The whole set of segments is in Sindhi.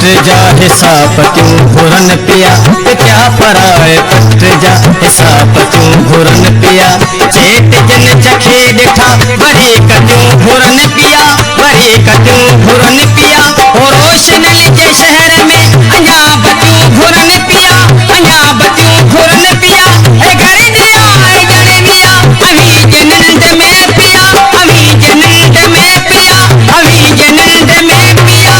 پٽ جا حساب تيون گهرن پيا، پٽيا پرائي پٽ جا حساب تيون گهرن پيا، چيٽ جن چکي ڏٺا وري ڪتيون گهرن پيا، وري ڪتيون گهرن پيا، هو روشنل جي شهر ۾ اڃا بتيون گهرن پيا، اڃا بتيون گهرن پيا، هي گهر ڏيئا ۽ ڄڻ ويا، اوهين جي ننڊ ۾ پيا، اوهين جي ننڊ ۾ پيا، اوهين جي ننڊ ۾ پيا.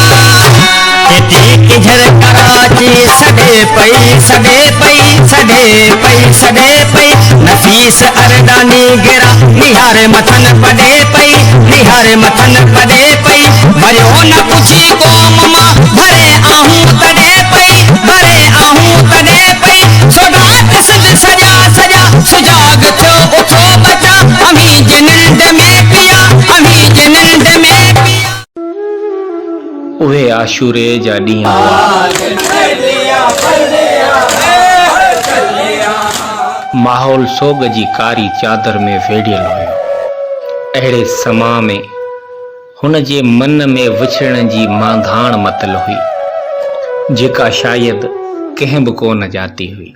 ڪيتي ڪينجهر ڪراچي سڏي پئي، سڏي پئي، سڏي پئي، سڏي پئي، نفيس ارڏاني گرا نهاري مٿن پڏي پئي، نهاري مٿن پڏي پئي، وريو نه پڇي قوم مان ڀري آهون تڏي پئي، ڀري آهون تڏي پئي، سوغات سنڌ سڄا سڄا سجاڳ ٿيو اٿو ٻچا، اوهين جي ننڊ ۾ پيا، اوهين جي ننڊ ۾ پيا. اهي عاشوري جا ڏينهن هئا. ماحول سوڳ جي ڪاري چادر ۾ ويڙهيل هيو. اهڙي سماء ۾ هن جي من ۾ وڇڙڻ جي مانڌاڻ متل هئي، جيڪا شايد ڪنهن به ڪو نه ڄاتي هئي.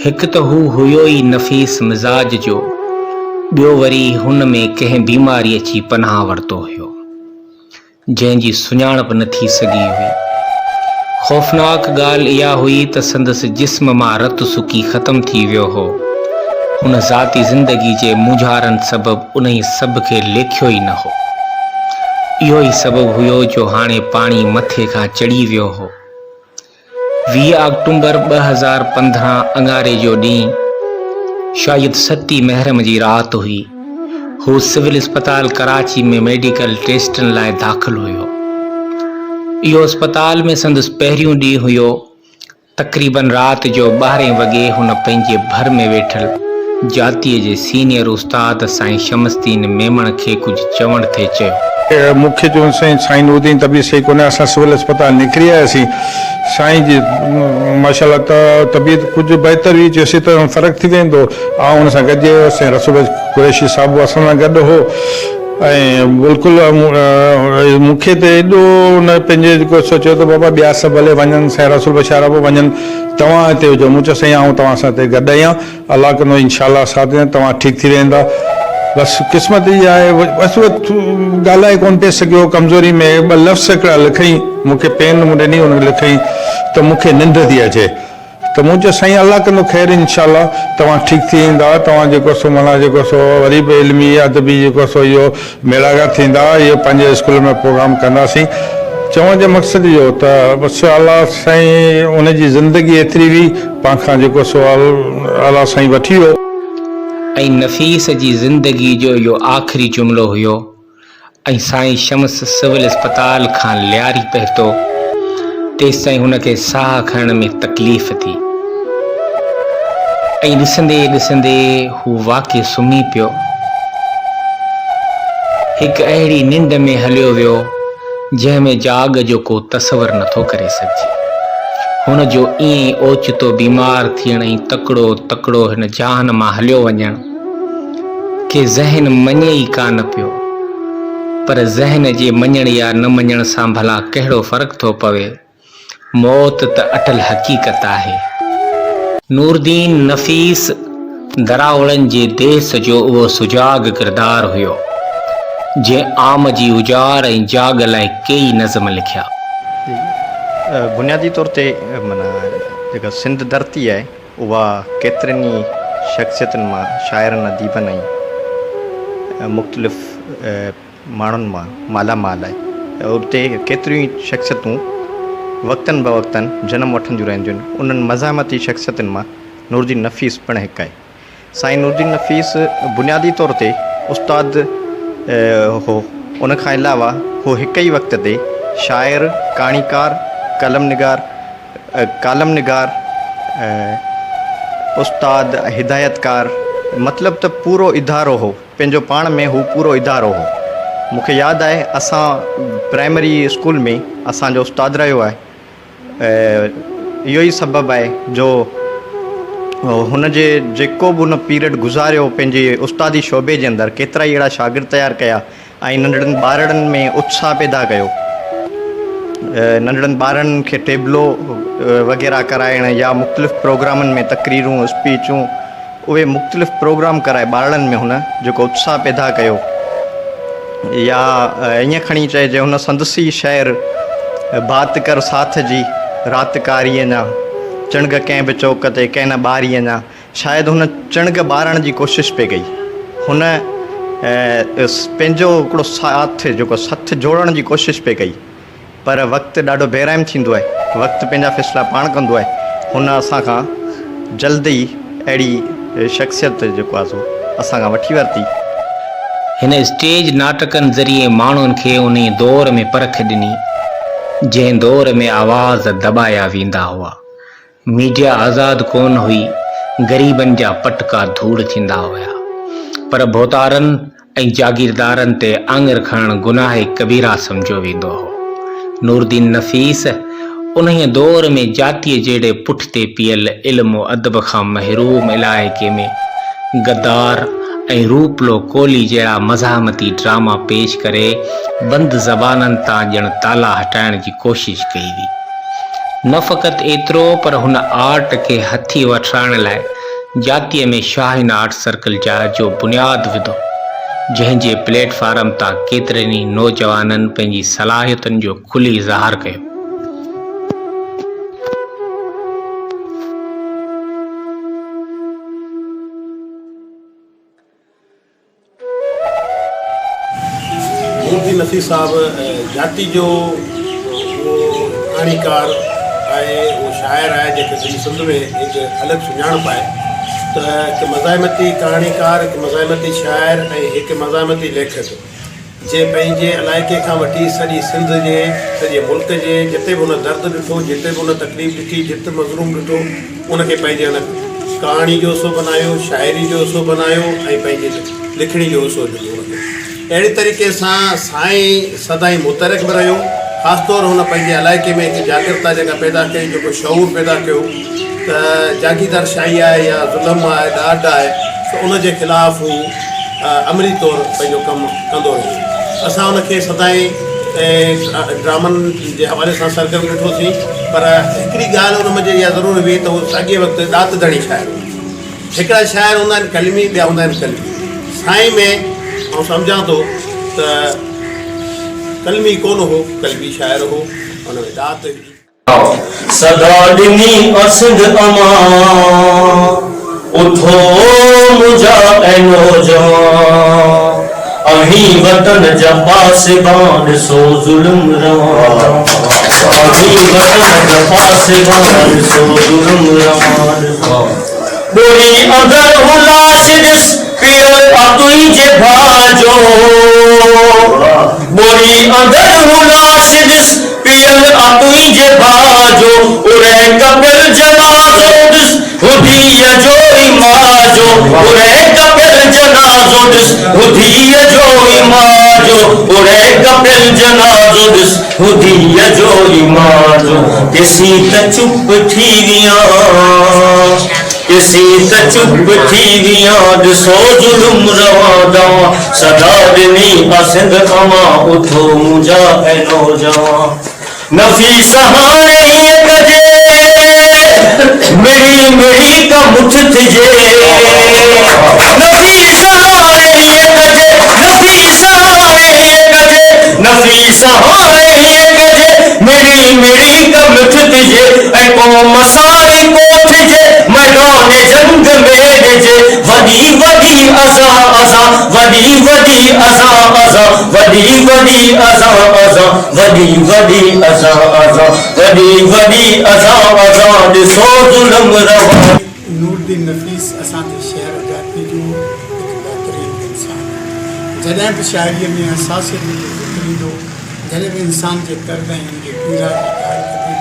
هڪ ته هو هيو ئي نفيس مزاج جو، ٻيو وري هن ۾ ڪنهن بيماري اچي پناهه ورتو هيو. جنهن جي سڃاڻپ نه ٿي سگهي هئي. خوفناڪ ڳالهه اها هئي ته سندس جسم مان رت سڪي ختم ٿي ويو هو. هن ذاتي زندگي جي مونجهارن سبب انهي سڀ کي ليکيو ئي نه هو. اهو ئي سبب هيو جو هاڻي پاڻي مٿي کان چڙهي ويو هو. 20 آڪٽومبر 2015 اڱاري جو ڏينهن شايد ستين محرم جي رات هئي. هو سول اسپتال ڪراچي ۾ ميڊيڪل ٽيسٽن لاء داخل هيو. اهو اسپتال ۾ سندس پهريون ڏينهن هيو. تقريبن رات جو ٻارهين وڳي هن پنهنجي ڀر ۾ ويٺل جاتيء جي سينيئر استاد سائين شمس الدين ميمڻ کي ڪجهه چوڻ ٿي چيو. مون کي چيو سائين سائين نورالدين طبيعت صحيح ڪونهي اسان سول اسپتال نڪري آياسين سائين جي ماشاء الله ته طبيعت ڪجهه بهتر هئي چيوسين ته فرق ٿي ويندو آئون ان سان گڏجي ويس سائين رسول بخش قريشي صاحب به اسان سان گڏ هو ۽ بلڪل مون کي ته ايڏو ان پنهنجي جيڪو سو چيو ته بابا ٻيا سڀ ڀلي وڃن سائين رسول بخش وارا به وڃن توهان هتي هجو مون چيو سائين آئون توهان سان هتي گڏ آهيان الله ڪندو انشاء الله ساٿ ڏيندا توهان ٺيڪ ٿي ويندا بس قسمت اها آهي بس اهو ڳالهائي ڪونه پئي سگهيو ڪمزوري ۾ ٻه لفظ هڪڙا لکئي مون کي پين مون ڏني ان لکئي ته مون کي ننڊ ٿي اچي ته مون چيو سائين الله ڪندو خير انشاء الله توهان ٺيڪ ٿي ويندا توهان جيڪو سو معنيٰ جيڪو سو وري به علمي ادبي جيڪو سو اهو ميڙاڪا ٿيندا اهو پنهنجي اسڪول ۾ پروگرام ڪنداسين چوڻ جو مقصد اهو ته بس الله سائين ان جي زندگي ايتري هئي پان کان جيڪو سو الله سائين وٺي ويو. ۽ نفيس جي زندگي جو اهو آخري جملو هيو ۽ سائين شمس سول اسپتال کان لياري پهتو تيستائين هن کي ساهه کڻڻ ۾ تڪليف ٿي ۽ ڏسندي ڏسندي هو واقعي سمهي پيو. هڪ اهڙي ننڊ ۾ هليو ويو، جنهن ۾ جاڳ جو ڪو تصور نٿو ڪري سگهجي. هن جو ائين ئي اوچتو بيمار ٿيڻ ۽ تڪڙو تڪڙو هن جهان مان هليو وڃڻ کي ذهن مڃي ئي ڪانه پيو. پر ذهن جي مڃڻ يا نه مڃڻ سان ڀلا ڪهڙو فرق ٿو پوي؟ موت ته اٽل حقيقت آهي. نوردين نفيس دراوڙن جي ديس جو اهو سجاڳ ڪردار هيو، جنهن عام جي اجار ۽ جاڳ لاء ڪيئي نظم لکيا. بنيادي طور تي معنيٰ جيڪا سنڌ ڌرتي آهي اها ڪيترين ئي شخصيتن مان شاعرن اديبن ۽ مختلف ماڻهن مان مالا مال آهي. اتي ڪيتريون ئي شخصيتون وقتن بوقتن جنم وٺنديون رهنديون آهن. انهن مزاحمتي شخصيتن مان نورالدين نفيس پڻ هڪ آهي. سائين نورالدين نفيس بنيادي طور تي استاد هو. ان کان علاوه هو هڪ ئي وقت تي شاعر، ڪهاڻيڪار، قلم نگار، ڪالم نگار، استاد، هدايتڪار مطلب ته پورو ادارو هو. پنهنجو پاڻ ۾ هو پورو ادارو هو. مون کي ياد آهي اسان پرائمري اسڪول ۾ اسان جو استاد رهيو آهي. اهو ئي سبب آهي جو هن جي جيڪو به هن پيريڊ گذاريو پنهنجي استادي شعبي جي اندر ڪيترائي اهڙا شاگرد تيار ڪيا ۽ ننڍڙن ٻارڙن ۾ اتساهه پيدا ڪيو. ننڍڙن ٻارن کي ٽيبلو وغيره ڪرائڻ يا مختلف پروگرامن ۾ تقريرون اسپيچون اهي مختلف پروگرام ڪرائي ٻارڙن ۾ هن جيڪو اتساهه پيدا ڪيو يا ائين کڻي چئجي هن سندس ئي شعر بات ڪر ساٿ جي رات ڪاري اڃا چڻگ ڪنهن به چوڪ تي ڪنهن نه ٻاري اڃا شايد هن چڻگ ٻارڻ جي ڪوشش پئي ڪئي. هن پنهنجو هڪڙو ساٿ جيڪو سٿ جوڙڻ جي ڪوشش پئي ڪئي. پر وقت ڏاڍو بي رحم ٿيندو آهي. وقت پنهنجا فيصلا پاڻ ڪندو آهي. هن اسان کان جلد ئي اهڙي شخصيت جيڪو آهي سو اسان کان وٺي ورتي. هن اسٽيج ناٽڪن ذريعي ماڻهن کي انهيء دور ۾ پرک ڏني، جنهن دور ۾ آواز دٻايا ويندا هئا. ميڊيا آزاد ڪونه هئي، غريبن جا پٽڪا ڌوڙ ٿيندا هيا. پر ڀوتارن ۽ جاگيردارن تي آڱر کڻڻ گناهه ڪبيره سمجهيو ويندو هو. نورالدين نفيس انهيء دور ۾ جاتيء جهڙي پٺتي پيل علم و ادب کان محروم علائقي ۾ غدار ۽ روپلو ڪولهي جهڙا مزاحمتي ڊراما پيش ڪري بند زبانن تان ڄڻ تالا هٽائڻ جي ڪوشش ڪئي هئي. نه فقط ايترو پر هن آرٽ کي هٿي وٺرائڻ لاء جاتيء ۾ شاهين آرٽ سرڪل جا جو بنياد وڌو، جنهن جي پليٽ فارم تان ڪيترن ئي نوجوانن پنهنجي صلاحيتن جو کلي اظهار ڪيو. نورالدين نصير صاحب جاتي جو اهو ڪهاڻيڪار آهي اهو شاعر آهي جنهن کي سڄي سنڌ ۾ هڪ الڳ سڃاڻپ آهي ته هڪ مزاحمتي ڪهاڻيڪار هڪ مزاحمتي شاعر ۽ هڪ مزاحمتي ليکڪ جنهن پنهنجي علائقي کان وٺي سڄي سنڌ جي، سڄي ملڪ جي، جتي به هن درد ڏٺو، جتي به هن تڪليف ڏٺي، جت مظلوم ڏٺو، ان کي پنهنجي هن ڪهاڻي جو حصو بنايو، شاعري جو حصو بنايو ۽ پنهنجي لکڻي جو حصو ڏنو ان کي. اهڙي طريقي سان سائين سدائين متحرڪ به رهيو. خاص طور هن پنهنجي علائقي ۾ هڪ جاڳرتا جيڪا پيدا ڪئي، جيڪو شعور پيدا ڪيو ته جاگيردار شاهي آهي يا ظلم آهي، ڏاڍ آهي ته ان جي خلاف هو عملي طور پنهنجو ڪم ڪندو رهيو. اسان ان کي سدائين ڊرامن جي حوالي سان سرگرم ڏٺوسين پر هڪڙي ڳالهه ان منجهه اها ضرور هئي ته هو ساڳئي وقت ڏات ڌڻي شاعر هو. هڪڙا شاعر هوندا آهن قلمي ٻيا هوندا آهن قلبي. سائين ۾ آئون سمجهان ٿو ته قلمي ڪونه هو قلبي شاعر هو ان ۾ ڏات هئي. صدا ڏني آ سنڌ امان، اٿو منهنجا اي نوجوان، اوهين وطن جا پاسبان، ڏسو ظلم روان، اوهين وطن جا پاسبان، ڏسو ظلم روان. ٻوري اندر هو لاش ڏس، پيل آ تنهنجي ڀاء جو. ٻوري اندر هو لاش ڏس، پيل آ تنهنجي ڀاء جو. ارهه ڪپيل جنازو ڏس، هو ڌيء جو ئي ماء جو. ارهه ڪپيل جنازو ڏس، هو ڌيء جو ئي ماء جو. ارهه ڪپيل جنازو ڏس، هو ڌيء جو ئي ماء جو. ڪيسين ته چپ ٿي ويان. ڪيسين ته چپ ٿي ويان ڏسو ظلم روان دوان صدا ڏني آ سنڌ امان اٿو منهنجا اي نوجوان نفيس هاڻي هيئن ڪجي مڙي مڙي ڪا مٺ ٿجي نفيس هاڻي هيئن ڪجي نفيس هاڻي هيئن ڪجي نفيس هاڻي هيئن ڪجي مڙي مڙي ڪا مٺ ٿجي ۽ قوم ساري ڪوٺجي ميدان جنگ ۾ ڏجي وڏي وڏي ازان ازان وڏي وڏي ازان ازان وڏي وڏي ازان ازان وڏي وڏي ازان ازان وڏي وڏي ازان ازان ڏسو ظلم روان. نورالدين نفيس اسان جي شهر جاتي جو هڪ بهترين انسان هو. جڏهن به شاعريء ۾ حساسيت جو ذڪر ايندو، جڏهن به انسان جي درد ۽ ان جي پيڙا جي ڳالهه ڪبي،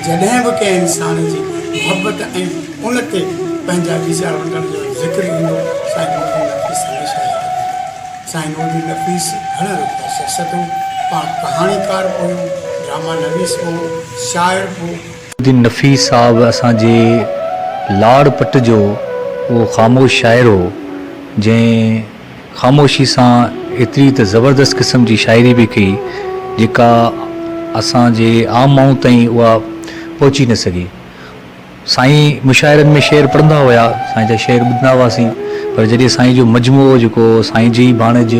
جڏهن به ڪنهن انسان جي محبت ۽ ان تي پنهنجا ويچار ونڊڻ جو ذڪر ايندو، سائين نورالدين نفيس هميشه ياد ايندو. سائين نورالدين نفيس گهڻ رخ شخصيت هو. پاڻ ڪهاڻيڪار به هيو، ڊراما نويس به هو، شاعر به هو. نورالدين نفيس صاحب اسان جي لاڙ پٽ جو اهو خاموش شاعر هو، جنهن خاموشي سان ايتري ته زبردست قسم جي شاعري به ڪئي جيڪا اسان جي عام ماڻهو تائين اها پهچي نه سگهي. سائين مشاعرن ۾ شعر پڙهندا هيا، سائين جا شعر ٻڌندا هئاسين پر جڏهن سائين جو مجموعو جيڪو سائين جي ئي ڀاڻيج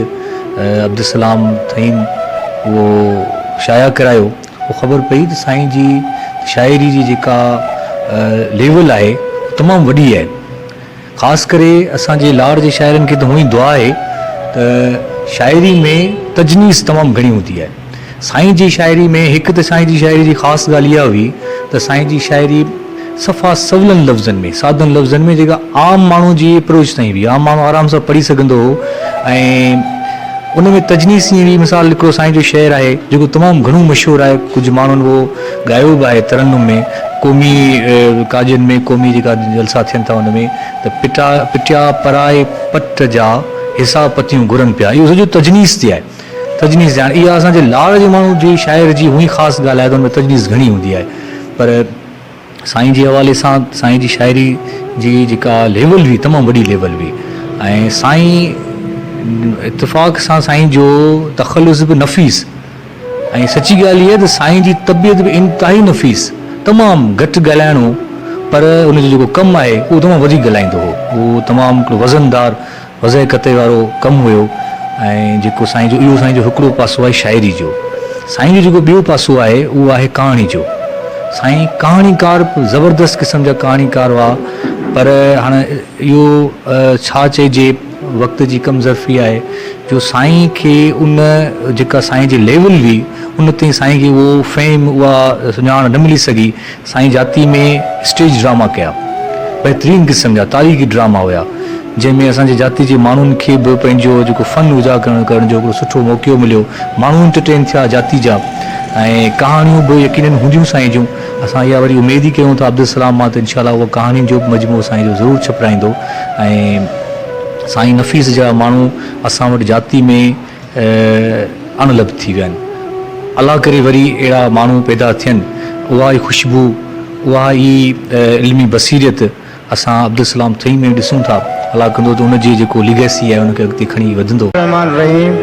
عبدالسلام ٿهيم اهو شايع ڪرايو پوء خبر پئي ته سائين جي شاعري جي جيڪا ليول آهي تمام وڏي آهي. خاص ڪري اسان جي لاڙ جي شاعرن کي ته هونئن ئي دعا آهي ته شاعري ۾ تجنيس تمام گهڻي هوندي آهي. سائين جي شاعري ۾ هڪ ته سائين جي شاعري جي خاص ڳالهه اها هئي ته سائين جي شاعري صفا سولن لفظن ۾ سادن لفظن ۾ جيڪا عام ماڻهو جي اپروچ تائين هئي عام ماڻهو آرام سان پڙهي سگهندو هو ۽ ان ۾ تجنيس ائين هئي مثال هڪڙو سائين جو شعر آهي جيڪو تمام گهڻو مشهور آهي ڪجهه ماڻهن اهو ڳايو به آهي ترنم ۾ قومي ڪاڄن ۾ قومي جيڪا جلسا ٿين ٿا ان ۾ ته پٽا پٽيا پرائي پٽ جا حصا پتيون گهرن پيا اهو سڄو تجنيس تي آهي تجنيس تي هاڻي اها اسان جي لاڙ جي ماڻهو جي شاعر جي هونئن خاص ڳالهه آهي ته ان ۾ تجنيس گهڻي هوندي آهي پر سائين جي حوالي سان سائين جي شاعري جي جيڪا ليول هئي تمام وڏي ليول هئي ۽ سائين اتفاق سان سائين جو تخلص به نفيس ۽ سچي ڳالهه هيء ته سائين جي طبيعت به انتهائي نفيس تمام گهٽ ڳالهائڻو پر ان جو جيڪو ڪم آهي اهو تمام وڌيڪ ڳالهائيندو هو اهو تمام هڪڙو وزندار وضع قطع وارو ڪم هيو ۽ جيڪو سائين جو اهو سائين جو هڪڙو پاسو آهي شاعري جو سائين جو جيڪو ٻيو پاسو آهي اهو آهي ڪهاڻي جو سائين ڪهاڻيڪار به زبردست قسم جا ڪهاڻيڪار هئا پر هاڻ اهو ڇا چئجي وقت جي ڪم ظرفي آهي جو سائين کي ان جيڪا سائين جي ليول هئي ان تائين سائين کي اهو فيم اها سڃاڻ نه ملي سگهي سائين جاتي ۾ اسٽيج ڊراما ڪيا بهترين قسم جا تاريخي ڊراما هيا جنهن ۾ اسان جي جاتي جي ماڻهن کي به پنهنجو جيڪو فن اجاگر ڪرڻ جو هڪڙو سٺو موقعو مليو ماڻهو انٽرٽين ٿيا جاتي جا ۽ ڪهاڻيون به يقينن هونديون سائين جون اسان اها وري اميد ئي ڪيون ٿا عبدالسلام مان ته انشاء الله اهو ڪهاڻين جو به مجموعو سائين جو ضرور ڇپرائيندو ۽ سائين نفيس جا ماڻهو اسان وٽ جاتي ۾ اڻ لڀ ٿي ويا آهن. الله ڪري وري اهڙا ماڻهو پيدا ٿين. اها ئي خوشبو، اها ئي علمي بصيرت اسان عبدالسلام ٿهيم ۾ ڏسون ٿا. الله ڪندو ته ان جي جيڪو ليگيسي آهي ان کي اڳتي کڻي وڌندو. الرحمان الرحيم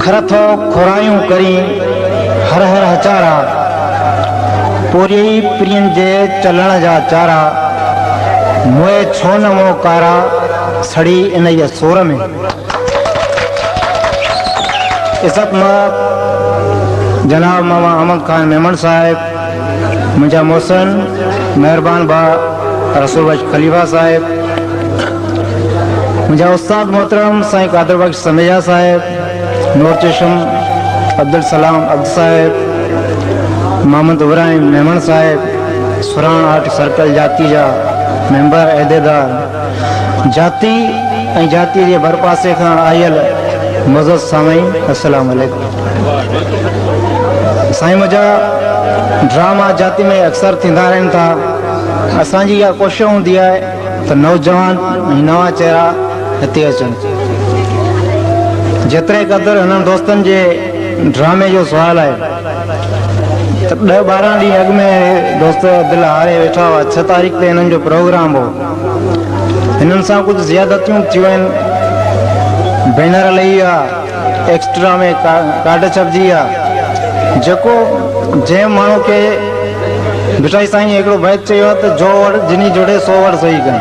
کر ٿو کورايون ڪرين هر هر هچارا پورهيئي پرين جي چلڻ جا چارا موئي ڇو نه مون ڪارا سڙي انهيء سور ۾. عزت مآب جناب ماما احمد خان ميمڻ صاحب، منهنجا محسن مهربان ڀاء رسول بخش خليفه صاحب، منهنجا استاد محترم سائين قادر بخش سميجا صاحب، نور چشم عبدالسلام عبد صاحب، محمد ابراهيم ميمڻ صاحب، سرهاڻ آرٽ سرڪل جاتي جا ميمبر عهديدار، جاتي ۽ جاتي جي ڀرپاسي کان آيل معزز سامعين السلام عليڪم. سائين منهنجا ڊراما جاتي ۾ اڪثر ٿيندا رهن ٿا اسان جي اها ڪوشش هوندي آهي ته نوجوان ۽ نوان چهرا هتي اچن جيتري قدر هنن دوستن جي ڊرامي جو سوال آهي ته ڏهه 12 ڏينهن اڳ ۾ دوست دل هاري ويٺا هئا 6 تاريخ تي هنن جو پروگرام هو هنن سان ڪجهه زيادتيون به ٿيون آهن بينر لهي ويا ايڪسٽرا ۾ ڪارڊ ڇپجي ويا جيڪو جنهن ماڻهو کي ڀٽائي سائين هڪڙو بيت چيو آهي ته جو وڙ جني جڙي سو وڙ سهي ڪن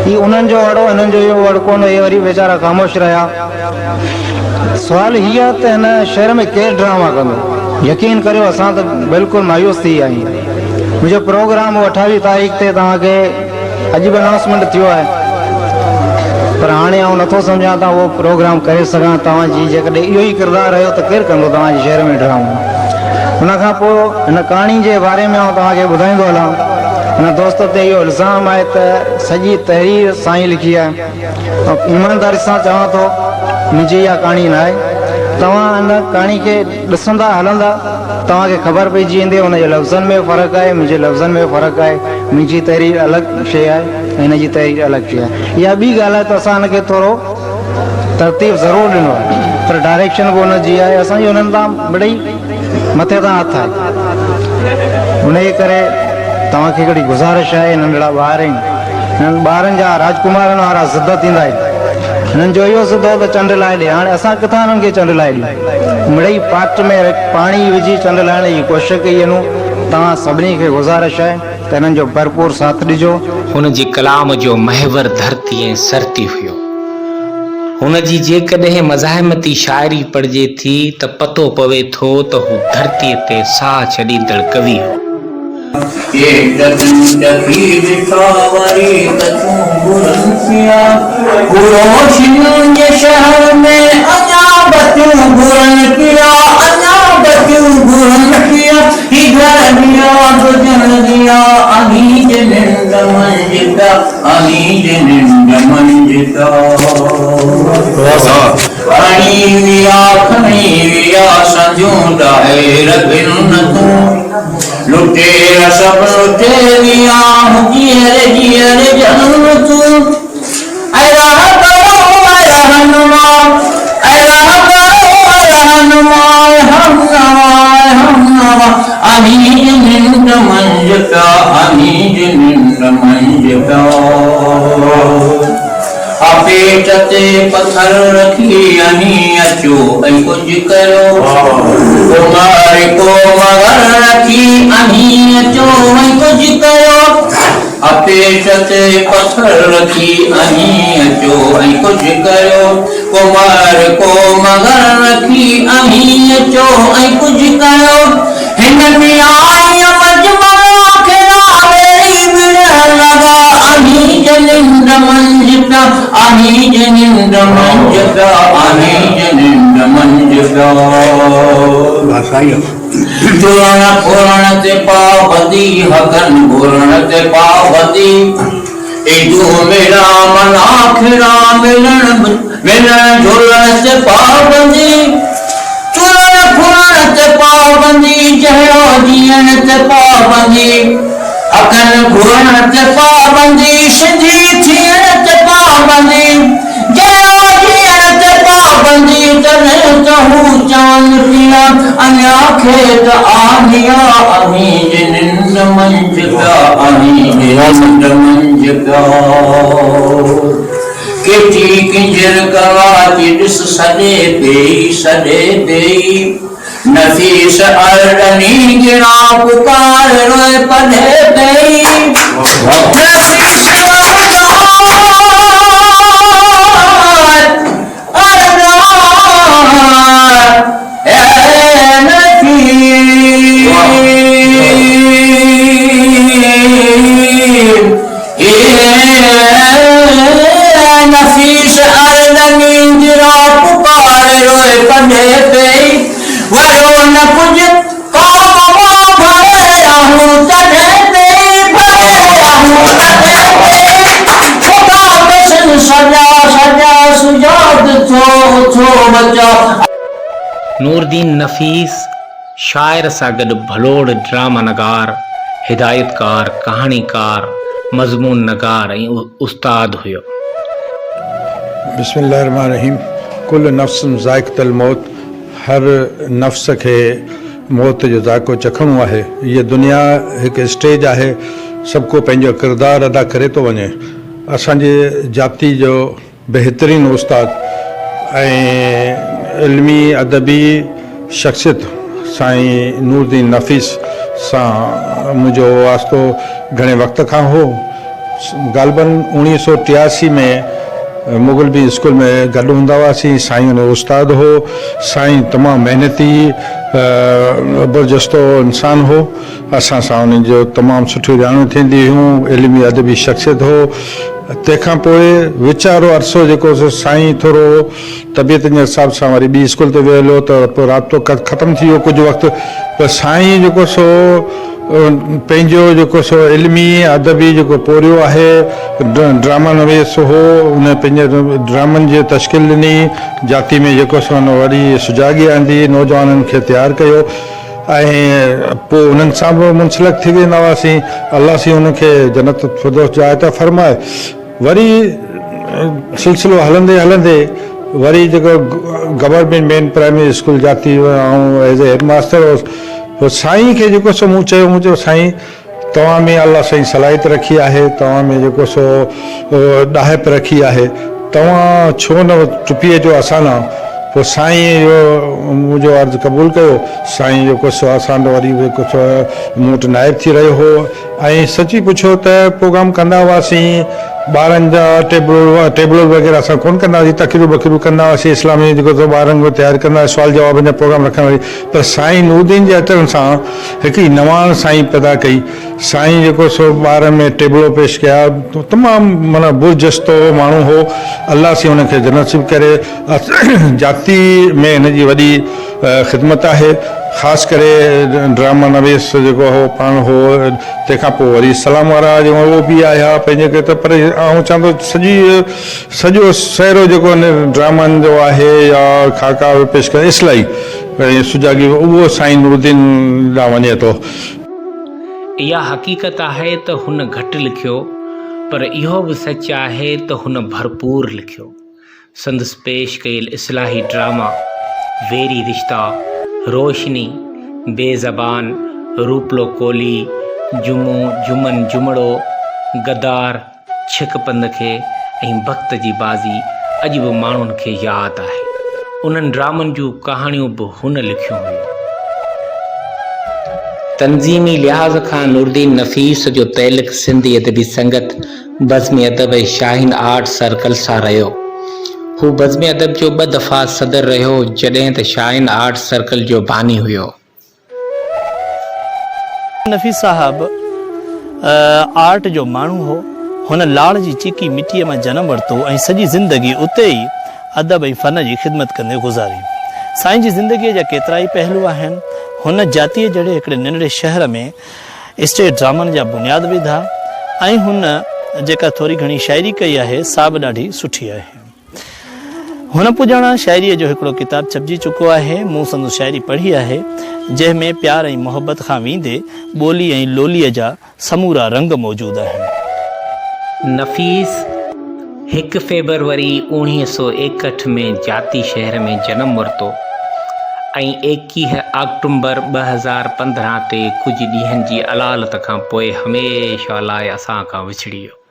هي انهن جو وڙ هو هنن جو اهو وڙ ڪونه هي وري ويچارا خاموش رهيا سوال هي آهي ته هن شهر ۾ ڪير ڊراما ڪندو؟ يقين ڪريو اسان ته بلڪل مايوس ٿي ويا آهيون. منهنجو پروگرام هو 28 تاريخ تي توهان کي اڄ به انائونسمينٽ ٿيو آهي پر هاڻي آئون نٿو سمجهان ته اهو پروگرام ڪري سگهان توهان جي جيڪڏهن اهو ئي ڪردار رهيو ته ڪير ڪندو توهان جي شهر ۾ ڊرامو؟ ان کان پوء هن ڪهاڻي جي باري ۾ آئون توهان کي ٻڌائيندو هلان هن دوست تي اهو الزام آهي ته سڄي تحرير سائين لکي آهي. ايمانداري سان چوان ٿو منهنجي اها ڪهاڻي ناهي. توهان ان ڪهاڻي کي ڏسندا هلندا توهان کي خبر پئجي ويندي ان جي لفظن ۾ فرق آهي منهنجي لفظن ۾ فرق آهي منهنجي تحرير الڳ شيء آهي ۽ هن جي تحرير الڳ شيء آهي. اها ٻي ڳالهه آهي ته اسان ان کي ٿورو ترتيب ضرور ڏنو آهي پر ڊائريڪشن به ان جي آهي اسان جي انهن تان مڙئي مٿي تان هٿ آهي انهيء ڪري توهان کي هڪڙي گذارش آهي ننڍڙا ٻار آهن. هنن ٻارن جا راجڪمارن وارا ضد ٿيندا آهن. هنن جو اهو ضد هو ته چنڊ لاهي ڏي. هاڻي اسان ڪٿان هنن کي چنڊ لاهي ڏيون. مڙئي پاٽ ۾ پاڻي وجهي چنڊ لاهڻ جي ڪوشش ڪئي هنون. توهان سڀني کي گذارش آهي ته هنن جو ڀرپور ساٿ ڏجو. هن جي ڪلام جو محور ڌرتي ۽ سرتي هيو. هن جي جيڪڏهن مزاحمتي شاعري پڙهجي ٿي ته پتو پوي ٿو ته هو ڌرتيء تي ساهه ڇڏيندڙ ڪوي هو. لٽيرا سڀ لٽي ويا جيئري جيئري جنم تون اي رهبرو اي رهنما اي رهبرو اي رهنما اي همنوا اي همنوا اوهين جي ننڊ منجهه پيا اوهين جي ننڊ منجهه پيا. ها پيٽ تي پٿر رکي اوهين اچو ۽ ڪجهه ڪريو. عمر ڪو مگر رکي اوهين اچو ۽ ڪجهه ڪريو. ها پيٽ تي پٿر رکي اوهين اچو ۽ ڪجهه ڪريو. عمر ڪو مگر رکي اوهين اچو ۽ ڪجهه ڪريو. هن نياڻيء مجمع کي راويڙي وڙهڻ لڳا، اوهين جي ننڊ منجهه پيا، اوهين جي ننڊ منجهه پيا، اوهين جي ننڊ منجهه پيا. چورڻ ڦرڻ تي پابندي، حقن گهرڻ تي پابندي، عيدون ميلا مناکڙا ملڻ ملڻ جهلڻ تي پابندي، چورڻ ڦرڻ تي پابندي، جهڙو جيئڻ تي پابندي، حقن گهرڻ تي پابندي، سنڌي ٿيڻ تي پابندي، جهڙو جيئڻ تي پابندي، تڏهن ته هو چون پيا، اڃا کيت آهيا، اوهين جي ننڊ منجهه پيا، اوهين جي ننڊ منجهه پيا. ڪيٽي ڪنجر ڪراچي ڏس سڏي پيئي سڏي پيئي نفيس ارڏني گران پڪار روئي پڏي پيئي نفيس نفيس ارڏني گران پڪار روئي پڏي پيئي وريو نه ڪجهه قوم مان ڀري آهون تڏهن پيئي ڀري آهون تڏهن پيئي خدا قسم سڄا سڄا سجاڳ ٿو اٿو ٻچا. نوردين نفيس شاعر سان گڏ ڀلوڙ ڊراما نگار، هدايتڪار، ڪهاڻيڪار، مضمون نگار ۽ استاد هيو. بسم الله الرحمٰن الرحيم ڪل نفس ذائقة الموت هر نفس کي موت جو ذائقو چکڻو آهي هيء دنيا هڪ اسٽيج آهي سڀ ڪو پنهنجو ڪردار ادا ڪري ٿو وڃي اسان جي جاتي جو بهترين استاد ۽ علمي ادبي شخصيت سائين نور الدين نفيس سان منهنجو واسطو گهڻي وقت کان هو. غالباً اوڻيهه سو 83 ۾ مغل بي اسڪول ۾ گڏ هوندا هئاسين. سائين ان جو استاد هو. سائين تمام محنتي برجستو انسان هو. اسان سان ان جو تمام سٺيون رهاڻيون ٿينديون هيون. علمي ادبي شخصيت هو. تنهن کان پوء وچارو عرصو جيڪو سو سائين ٿورو طبيعت جي حساب سان وري ٻي اسڪول تي ويو هليو ته پوء رابطو ختم ٿي ويو ڪجهه وقت پر سائين جيڪو سو پنهنجو جيڪو سو علمي ادبي جيڪو پورهيو آهي ڊراما نويس هو ان پنهنجي ڊرامن جي تشڪيل ڏني جاتي ۾ جيڪو سو ان وري سجاڳي آندي نوجوانن کي تيار ڪيو ۽ پوء انهن سان به منسلڪ ٿي ويندا هئاسين الله سائين انهن کي جنت الفردوس جاء عطا فرمائي وري سلسلو هلندي هلندي وري جيڪو گورنمينٽ مين پرائمري اسڪول جاتي آئون ايز اي هيڊ ماستر هوس پوء سائين کي جيڪو سو مون چيو مون چيو سائين توهان ۾ الله سائين صلاحيت رکي آهي توهان ۾ جيڪو سو ڏاهپ رکي آهي. توهان ڇو نه ٽپي اچو اسان ڏانهن. پوء سائين اهو منهنجو عرض قبول ڪيو. سائين جيڪو سو اسان وٽ وري به جيڪو سو مون وٽ نائب ٿي رهيو هو ۽ سچي پڇو ته پروگرام ڪندا هئاسين ٻارن جا ٽيبلو ٽيبلو وغيره اسان ڪونه ڪندا هئاسين تقريرون بقريرون ڪندا هئاسين اسلامي جيڪو سو ٻارن کي تيار ڪندا هئاسين سوال جوابن جا پروگرام رکندا هئاسين پر سائين نورالدين جي اچڻ سان هڪڙي نواڻ سائين پيدا ڪئي سائين جيڪو سو ٻارن ۾ ٽيبلو پيش ڪيا تمام معنيٰ برجستو ماڻهو هو الله سائين ان کي جنت نصيب ڪري جاتي ۾ هن جي وڏي خدمت آهي خاص ڪري ڊراما نويس جيڪو هو پاڻ هو تنهن کان پوء وري سلام وارا جيڪو اهو به آيا پنهنجي ڪري ته پر آئون چوان ٿو سڄي سڄو سهرو جيڪو هن ڊرامن جو آهي يا خاڪا پيش ڪري اصلاحي ۽ سجاڳي اهو سائين نورالدين ڏانهن وڃي ٿو. اها حقيقت آهي ته هن گهٽ لکيو، پر اهو به سچ آهي ته هن ڀرپور لکيو. سندس پيش ڪيل اصلاحي ڊراما ويري رشتا، روشني، بي زبان، روپلو ڪولهي، جمعو جمن جمڙو، غدار، ڇڪ پنڌ کي ۽ بخت جي بازي اڄ به ماڻهن کي ياد آهي. انهن ڊرامن جون ڪهاڻيون به هن لکيون هيون. تنظيمي لحاظ کان نورالدين نفيس جو تعلق سنڌي ادبي سنگت، بزم ادب ۽ شاهين آرٽ سرڪل سان رهيو. هو بزم ادب جو ٻه دفعا صدر رهيو جڏهن ته شاهين آرٽ سرڪل جو باني هيو. نفيس صاحب آرٽ جو ماڻهو هو. هن لاڙ جي چيڪي مٽيء مان جنم ورتو ۽ سڄي زندگي اتي ئي ادب ۽ فن جي خدمت ڪندي گذاري. سائين جي زندگيء جا ڪيترائي پهلو آهن. هن جاتيء جهڙي هڪڙي ننڍڙي شهر ۾ اسٽيج ڊرامن جا بنياد وڌا ۽ هن جيڪا ٿوري گهڻي شاعري ڪئي آهي سا به ڏاڍي سٺي آهي. هن پڄاڻان شاعريء جو هڪڙو ڪتاب ڇپجي چڪو آهي. مون سندس شاعري پڙهي آهي، جنهن ۾ پيار ۽ محبت کان ويندي ٻولي ۽ لوليء جا سمورا رنگ موجود آهن. نفيس هڪ فيبروري اوڻيهه سو ايڪهٺ ۾ جاتي شهر ۾ جنم ورتو ۽ ايڪيهه آڪٽومبر 2015 تي ڪجهه ڏينهن جي علالت کان پوء هميشه لاء اسان کان وڇڙي ويو.